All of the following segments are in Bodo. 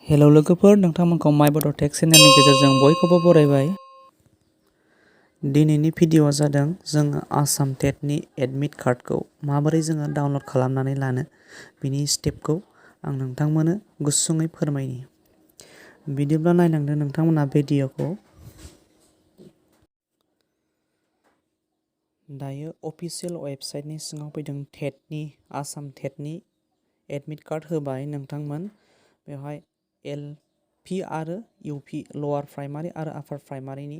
हेलौ लोगोफोर, नोंथांमोनखौ माय बड' टेक चेनेलनि गेजेरजों बयखौबो बरायबाय। दिनैनि भिडिअ'आ जादों जोङो आसाम टेटनि एडमिट कार्डखौ माबोरै जोङो डाउनलड खालामनानै लानो बिनि स्टेपखौ आं नोंथांमोननो गुसुङै फोरमायनि। बिदिब्ला नायलांदो नोंथांमोना भिडिअ'खौ। दायो अफिसियेल वेबसाइटनि सिङाव फैदों टेटनि आसाम टेटनि एडमिट कार्ड होबाय नोंथांमोन। बेवहाय एल.पि. आरो इउ.पि. लवार प्राइमारि आरो आपार प्राइमारिनि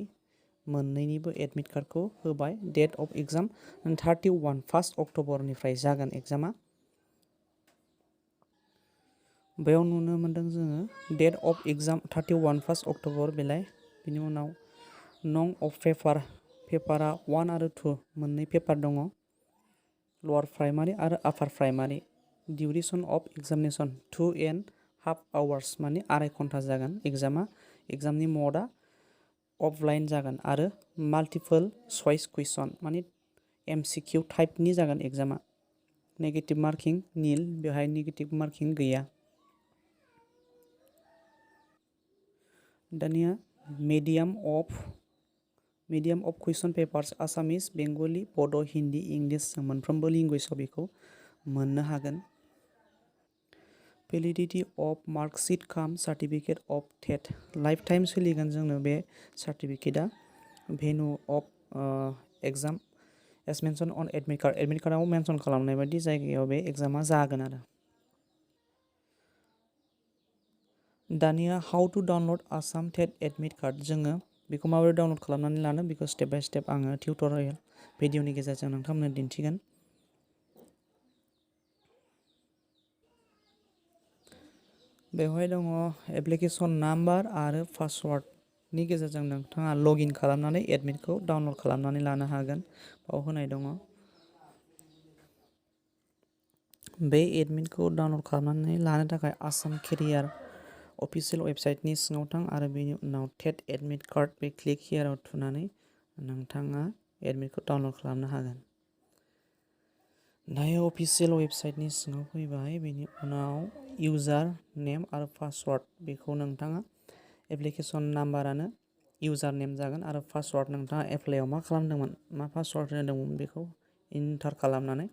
मोननैनिबो एडमिट कार्डखौ होबाय। डेट अफ एग्जाम 31 1 अक्ट'बरनिफ्राय जागोन एग्जामा। बेयाव नुनो मोन्दों जोङो डेट अफ एग्जाम 31 1 अक्ट'बर बेलाय। बिनि उनाव नं अफ पेपारा 1 आरो 2 मोननै पेपार दङ। लवार प्राइमारि आरो आपार primary. Duration of examination 2.5 hours माने 2.5 घन्टा जागोन एग्जामा। एग्जामनि मडआ अफलाइन जागोन आरो माल्टिपल चइस कुइसन माने MCQ टाइपनि जागोन एग्जामा। नेगेटिभ मार्किं निल, बेवहाय नेगेटिभ मार्किं गैया। दानिया medium of question papers Assamese, Bengali, Bodo', Hindi, English जों मोनफ्रोमबो लेंगुवेजाव बेखौ मोननो हागोन। Validity of marksheet cum certificate of TET life time सोलिगोन जोंनो बे सार्टिफिकेटआ। Venue of exam is mention on admit card, admit कार्डआव मेनसन खालामनाय बायदि जायगायाव बे एग्जामा जागोन आरो। दानिया how to download Assam TET admit card, जोङो बेखौ माबोरै डाउनलड खालामनानै लानो बेखौ स्टेप बाय स्टेप आङो टिउटरियेल भिडिअनि गेजेरजों नोंथांमोननो दिन्थिगोन। बेवहाय दङ एप्लिकेसन नाम्बार आरो पासवार्डनि गेजेरजों नोंथाङा लगइन खालामनानै एडमिटखौ डाउनलड खालामनानै लानो हागोन। बाव होनाय दङ। बे एडमिटखौ डाउनलड खालामनानै लानो थाखाय आसाम केरियार अफिसियेल वेबसाइटनि सिङाव थां आरो बेनि उनाव टेट एडमिट कार्ड बे क्लिक हियाराव थुनानै नोंथाङा एडमिटखौ डाउनलड खालामनो हागोन। दायो अफिसियेल वेबसाइटनि सिङाव फैबाय। बेनि उनाव इउजार नेम आरो पासवार्ड बेखौ नोंथाङा एप्लिकेसन नाम्बारानो इउजार नेम जागोन आरो पासवार्ड नोंथाङा एप्लाइआव मा खालामदोंमोन, मा पासवार्ड होदोंमोन बेखौ इन्टार खालामनानै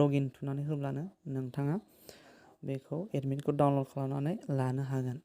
लगइन थुनानै होब्लानो नोंथाङा बेखौ एडमिटखौ डाउनलड खालामनानै लानो हागोन।